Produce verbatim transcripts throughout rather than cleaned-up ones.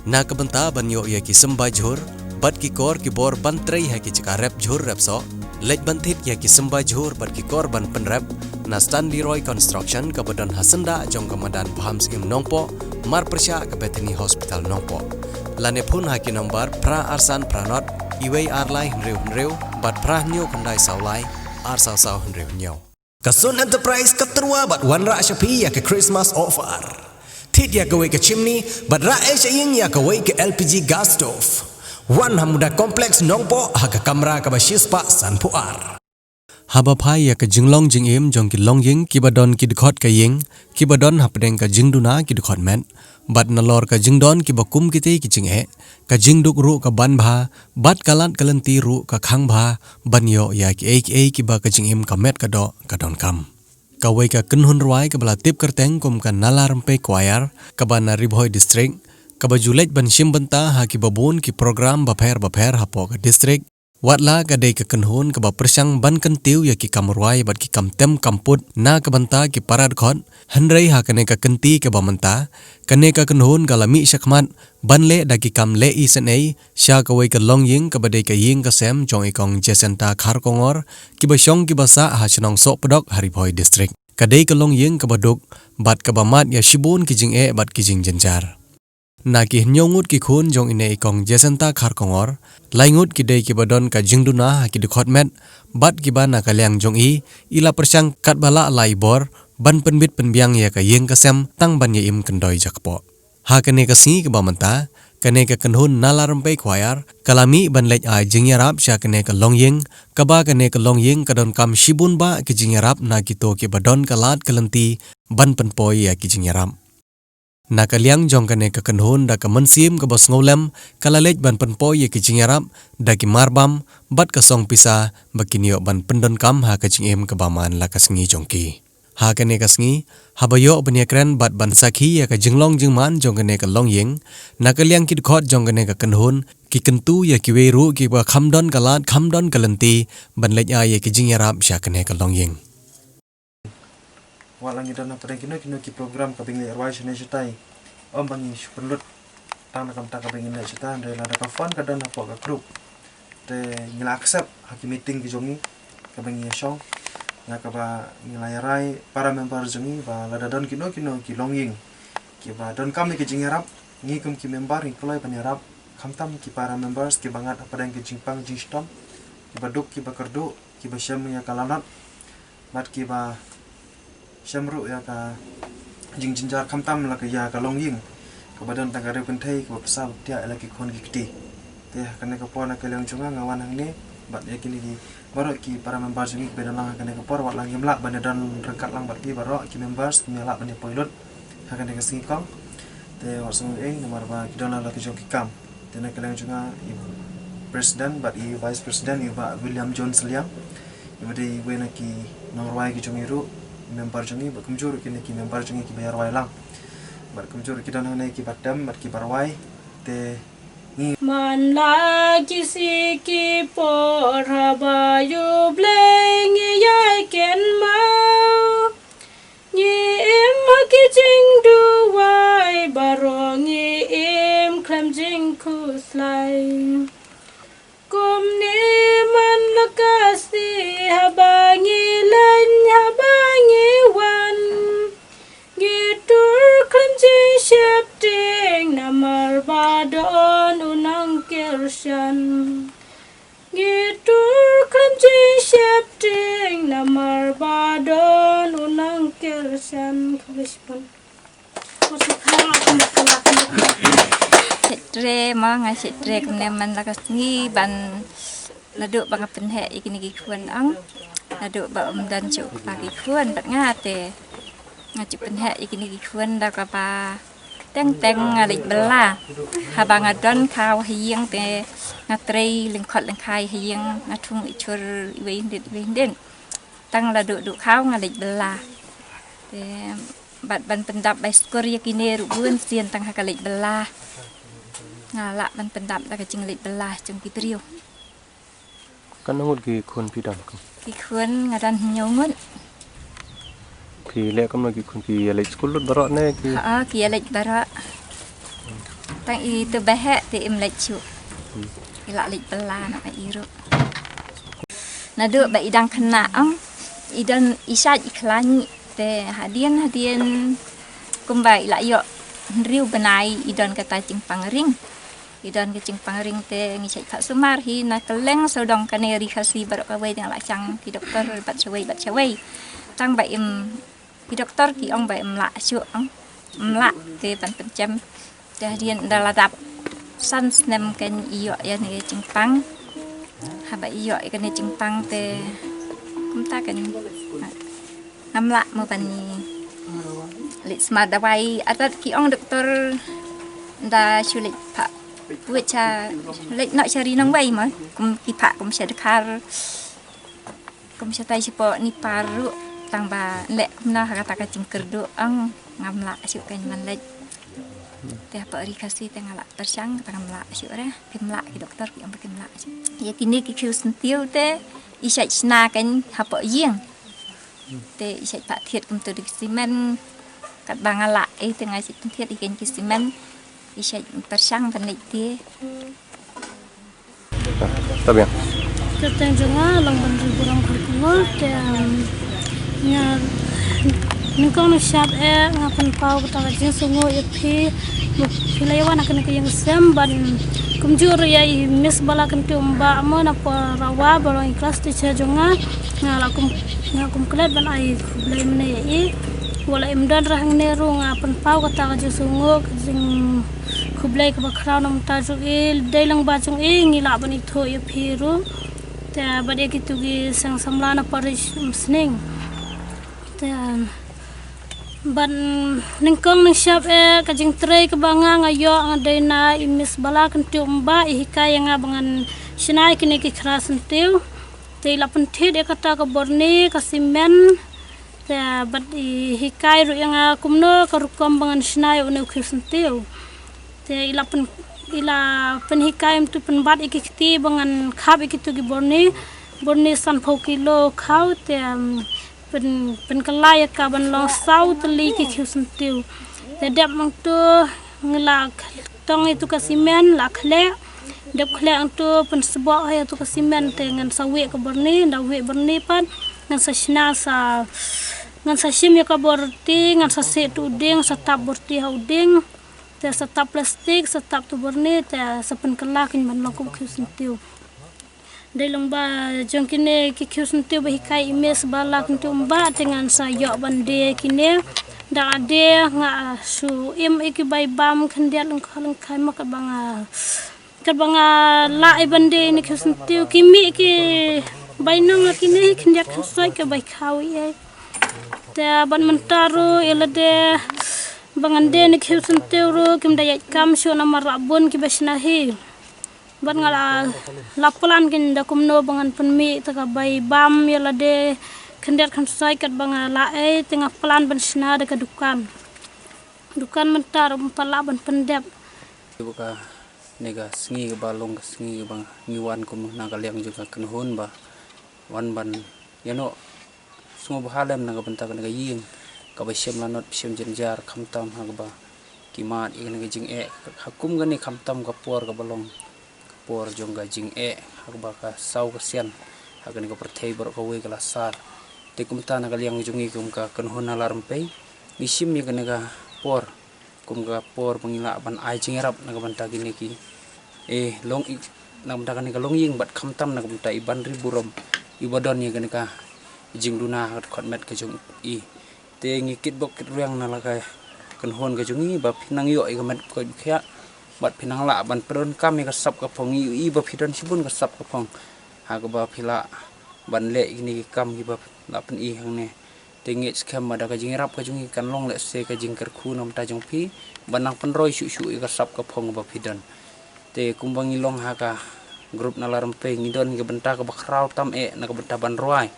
Na ka bynta ban ïoh ïa ki symbai jhur bad ki kor ki bor ban trei ha ki jaka rep jhur rep soh, leit ban thied ïa ki symbai jhur bad ki kor ban pynrep na Stanley Roy Construction kaba don ha syndah jong ka madan Bham Syiem Nongpoh, marpyrshah ka Bethany Hospital Nongpoh. Lane phone ha ki nombar phra ar san phra nod, iwei ar lai hynriew hynriew bad phra hynñiew khyndai saw lai, ar saw saw hynriew hynñiew. Ka Sun Enterprise ka tyrwa bad wanrah sha phi ïa ka Christmas offer. Thied ïa kawei ka chimney bad rah ei sha ïing ïa kawei ka L P G gas stove. Wan ha Muda Complex Nongpoh ha ka kamra kaba shispah sanphew ar. Haba phai ïa ka jinglong jingim jong ki longïing kiba don ki dkhot ka ïing, kiba don hapdeng ka jingduna ki dkhot met, bad nalor ka jingdon kiba kum kitei ki jingeh, ka jingduk ruh ka ban bha, bad ka lad ka lynti ruh ka khang bha, ban ïoh ïa kiei kiei kiba ka jingim ka met ka doh ka donkam. Kawei ka kynhun rwai kaba la tip kyrteng kum ka Nala Rympei Choir, kaba na Ri Bhoi District, kaba ju leit ban shim bynta ha kiba bun ki program bapher bapher hapoh ka district, wat la ka dei ka kynhun kaba pyrshang ban kyntiew ïa ki kam rwai bad ki kam tem kam put na ka bynta ki para dkhot, hynrei ha kane ka kynti kaba mynta, kane ka kynhun ka la mih shakhmat ban leh da ki kam leh isynei sha kawei ka longïing kaba dei ka ïing ka sem jong i Kong Jacinta Kharkongor, kiba shong kiba sah ha shnong Sohpdok ha Ri Bhoi District. Ka dei ka longïing kaba duk bad kaba mad ïa shibun ki jingeh bad ki jingjynjar. Na ki hynñiew ngut ki khun jong ine i Kong Jacinta Kharkongor, lai ngut ki dei kiba don ka jingduna ha ki dkhot met, bad kiba na ka liang jong i, i la pyrshang katba lah la i bor ban pynbit pynbiang ïa ka ïing ka sem tang ban ïa im kyndoi jakpoh. Ha kane ka sngi kaba mynta, kane ka kynhun Nala Rympei Choir ka la mih ban leit ai jingïarap sha kane ka longïing, kaba kane ka longïing ka donkam shibun bah ki jingïarap na kito kiba don ka lad ka lynti ban pynpoi ïa ki jingïarap. Na ka liang jong kane ka kynhun da ka mynsiem kaba sngewlem ka la leit ban pynpoi ïa ki jingïarap da ki marbam bad ka song pisa ba kin ïoh ban pyndonkam ha ka jingim kaba man la ka sngi jong ki. Ha kane ka sngi, haba ïoh ban ïakren bad ban sakhi ïa ka jinglong jingman jong kane ka longïing, na ka liang ki dkhot jong kane ka kynhun ki kyntu ïa kiwei ruh kiba kham don ka lad kham don ka lynti ban leit ai ïa ki jingïarap sha kane ka longïing. Wat la ngi don hapdeng kino kino ki program kaba ngi leit rwai shane shatai, ym ba ngi shu pynlut tang na ka bynta kaba ngi leit shatai, hynrei lada ka phone ka don hapoh ka group, te ngi la accept ha ki meeting ki jong ngi kaba ngi ïa shong, na kaba ngi la ïa rai para member jong ngi ba lada don kino kino ki longïing kiba donkam ïa ki jingïarap, ngi kum ki member ngi kloi ban ïarap, khamtam ki para members kiba ngat hapdeng ki jingpang jingshitom, kiba duk kiba kyrduh, kiba shem ïa ka lanot bad kiba shem ruh ïa ka jingjynjar, khamtam la ka ïa ka longïing kaba don tang ka riewkynthei kaba pynsaw pyntiah ïa la ki khun ki kti. Te ha kane ka por na ka liang jong nga, nga wan hangne bad ïa kine ki baroh ki para member jong ngi kiba don lang ha kane ka por, wat la ngim lah ban ïa don ryngkat lang bad phi baroh ki members, kim ïa lah ban ïa poi lut ha kane ka sngi kong. Te wat sngew ïing namar ba ki don la ki jong ki kam. Te na ka liang jong nga, i president bad i vice president, i Bah William John Sylliang, iba dei iwei na ki nongrwai ki jong ngi ruh, member jong ngi, bad kumjuh ruh kine ki member jong ngi kiba ïa rwai lang, bad kumjuh ruh ki don hangne kiba tem bad kiba rwai. Te ngi man la ki sngi ki por haba ïa U Blei ngi ïai kynmaw. Ngi im ha ki jingduwai baroh, ngi im khlem jingkhuslai. Kumne man la ka sngi haba ngi leit haba ngi wan, ngi tur khlem jingsheptieng namar ba don u nongkyrshan. Ngi tur khlem jingsheptieng namar ba don u nongkyrshan. Khublei shibun. Sheptieng mo, nga sheptieng kumne man la ka sngi ban naduh ba nga pynheh ïa kine ki khun ong. Naduh ba ym don shuh u kpa ki khun bad nga te nga ju pynheh ïa kine ki khun da kaba teng teng nga leit bylla. Haba nga don khaw ha ïing te nga trei lyngkhot lyngkhai ha ïing, nga thung i chur iwei hyndet iwei hyndet. Tang la duh duh khaw nga leit bylla. Te bad ban pyndap bai skur ïa kine ruh bun sien tang ha ka leit bylla. Nga lah ban pyndap da ka jingleit bylla jong ki briew. Katno ngut ki khun phi don? Ki khun nga don hynñiew ngut. Phi leh kumno ki khun, ki ïa leit skul lut baroh ne ki? Ha, ki ïa leit baroh. Tang i te ba heh te im leit shuh. I la leit pela na i ruh. Naduh ba i dang khynnah ong i don i shait i khlaiñ te hadien hadien kumba i la ïoh hynriew bnai i don kata jingpang ring. I don ka jingpang ring te ngi shait phah sumar hi na kylleng sawdong kane ri Khasi baroh kawei te nga la shang ki doktor bad shawei bad shawei. Tang ba im ki doktor ki ong ba im lah shuh ong. Im lah te ban pynchem. Te hadien da la dap san snem kan i ïoh ïa ne jingpang. Haba i ïoh ïa kane jingpang te kumta kan ngam lah mo ban i leit sumar dawai. Atat ki ong doktor da shu leit phah put sha leit noh sha ri nongwei mo kum ki phah kum sha Dkhar. Kum shatai shapoh Nepal ruh tang ba leh kumno ha kata ka jingkyrduh ong ngam lah shuh kan ban leit. Te hapoh ri Khasi te nga lah pyrshang kata ngam lah shuh re. Kim lah ki doktor ki ong ba kim lah shuh. Ïa kine ki khiew syntiew te i shait shna kan hapoh ïing. Te i shait phah thied kumto da ki simen. Katba nga lah ei te nga shait pynthied ïa kan ki simen. I shait pyrshang ban leit te. Tabiang. Kyrteng jong nga Langbanri Burom Kharkongor te, um, nga nyngkong nyngshap eh nga pynpaw kata ka jingsngewnguh ïa phi. Phi la ïa wan ha kane ka ïing sem ban kumjuh ruh ïa i Miss Balakyntiew Umbah mo na Porawa ba long i class teacher jong nga. Nga la kum, nga kum klet ban ai khublei mynne ïa i. Wat la im don re hangne ruh nga pynpaw kata ka jingsngewnguh ka jing khublei kaba khraw na bynta jong i, dei lyngba jong i ngi lah ban ithuh ïa phi ruh. Te bad ïa kito ki seng samla na parish Umsning. Te bad nyngkong nyngshap eh ka jingtrei kaba nga nga ïoh nga dei na i Miss Balakyntiew Umbah i hikai ïa nga ba ngan shna ïa kine ki khra syntiew. Te i la pynthied ïa kata ka borni ka simen. Te bad i hikai ruh ïa nga kumno ka rukom ba ngan shna ïa une u khiew syntiew. Te i la pyn, i la pynhikai kumto pynbat ïa ki kti ba ngan khap ïa kito ki borni. Borni sanphew kilo khaw te, um, pyn, pynkylla ïa ka ban long saw tylli ki khiew syntiew. Te dep hangto ngi la tong ïa tu ka simen la khleh. Dep khleh hangto pynsboh ïa tu ka simen te ngan sa wieh ka borni, da wieh borni pat ngan sa shna sa, ngan sa shim ïa ka borti, ngan sa seh tu u dieng, sa tap borti ha u dieng. Te sa tap plastik, sa tap tu borni, te sa pynkylla kin ban long kum u khiew syntiew. Dei lyngba jong kine ki khiew syntiew ba hikai i Miss Balakyntiew Umbah te ngan sa ïoh ban die kine. Da nga die nga shu im ïa ki bai bam khyndiat lyngkha lyngkhai ma katba nga, katba nga lah ïa ban die ïa kine khiew syntiew ki mih ki bai nong la kine khyndiat khynsoit ki bai khaw ïa. Te bad mynta ruh ïa lade ba ngan die ïa kine khiew syntiew ruh kim da ïaid kam shuh namar la bun kiba shna hi. Bad nga la, la plan kin da kumno ba ngan pynmih te ka bai bam ïa lade khyndiat khynsoit katba nga lah ei te nga plan ban shna da ka dukan. Dukan mynta ruh ym pat lah ban pyndep. Ba kane ka sngi kaba long ka sngi kaba ngi wan kum na ka liang jong ka kynhun ba wan ban ïa noh sngewbha lem na ka bynta kane ka ïing kaba shem lanot shem jynjar khamtam ha kaba ki mad ïa kane ka jingeh ha kum kane khamtam ka por kaba long ka por jong ka jingeh ha kaba ka saw ka sian ha kane ka pyrthei baroh kawei ka la sar. Te kumta na ka liang jong ngi kum ka kynhun Nalar Rympei ngi shim ïa kane ka por kum ka por ba ngi lah ban ai jingïarap na ka bynta kine ki, eh, long i, na ka bynta kane ka longïing bad khamtam na ka bynta i Banri Burom iba don ïa kane ka jingduna ha ka dkhot met ka jong i. Te ngi kitbok kitrwiang na la ka kynhun ka jong i ba phin nang ïoh ïa ka met bkoit bkhiah bad phin nang lah ban pyndonkam ïa ka sap ka phong, i, i ba phi don shibun ka sap ka phong ha kaba phi lah ban leh ïa kine ki kam kiba lah pyni hangne. Te ngeit skhem ba da ka jingïarap ka jong ngi kan long lehse ka jingkyrkhu na ka bynta jong phi ban nang pynroi shuh shuh ïa ka sap ka phong ba phi don. Te kumba ngi long ha ka group Nalar Rympei ngi don ïa ka bynta kaba khraw tam eh na ka bynta ban rwai.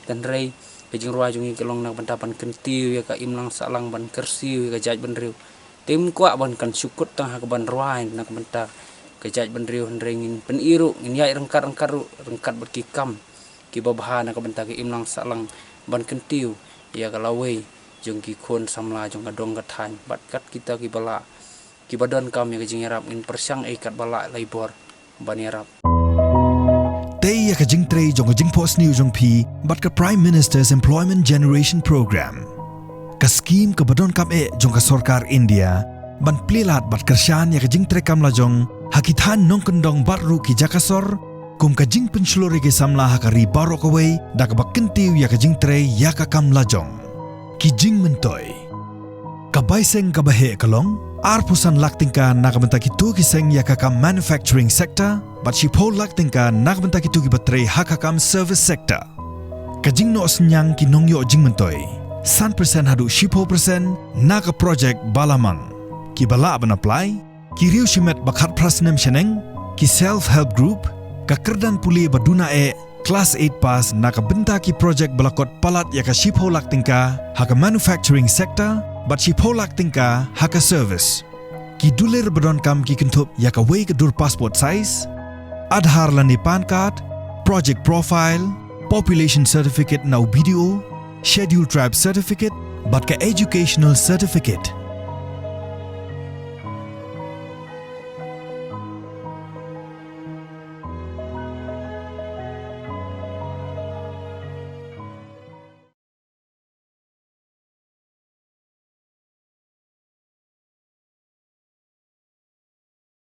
Hynrei ka jingrwai jong ngi ka long na ka bynta ban kyntiew ïa ka imlang sahlang ban kyrsiew ïa ka jaitbynriew. Te ym kwah ban kan shu kut tang ha ka ban rwai na ka bynta ka jaitbynriew hynrei ngin pyni ruh ngin ïaid ryngkat ryngkat ruh ryngkat bad ki kam kiba bha na ka bynta ka imlang sahlang ban kyntiew ïa ka lawei jong ki khun samla jong ka dong ka thaiñ bad kat kita kiba lah kiba donkam ïa ka jingïarap, ngin pyrshang ei katba lah lei bor ban ïarap. Tei ïa ka jingtrei jong ka jingphohsniew jong phi bad ka Prime Minister's Employment Generation Program, ka skhim kaba donkam eh jong ka sorkar India ban plie lad bad kyrshan ïa ka jingtrei kam lajong ha ki thaiñ nongkyndong bad ruh ki jaka sor kum ka jingpynshlur ïa ki samla ha ka ri baroh kawei da kaba kyntiew ïa ka jingtrei ïa ka kam lajong. Ki jingmyntoi. Ka bai seng kaba heh ka long arphew san lak tyngka na ka bynta kito ki seng ïa ka kam manufacturing sector bad shiphew lak tyngka na ka bynta kito kiba trei ha ka kam service sector. Ka jingnoh synñiang ki nongïoh jingmyntoi, san percent haduh shiphew percent na ka project ba la mang. Kiba lah ban apply, ki riewshimet ba khatphra snem shaneng, ki self help group, ka kyrdan pule ba duna eh, class eight pass na ka bynta ki project ba la kot palat ïa ka shiphew lak tyngka ha ka manufacturing sector bad shiphew lak tyngka ha ka service. Ki dulir ba donkam ki kynthup ïa kawei ka dur passport size, Aadhaar lane PAN card, project profile, population certificate na u B D O, schedule tribe certificate bad ka educational certificate.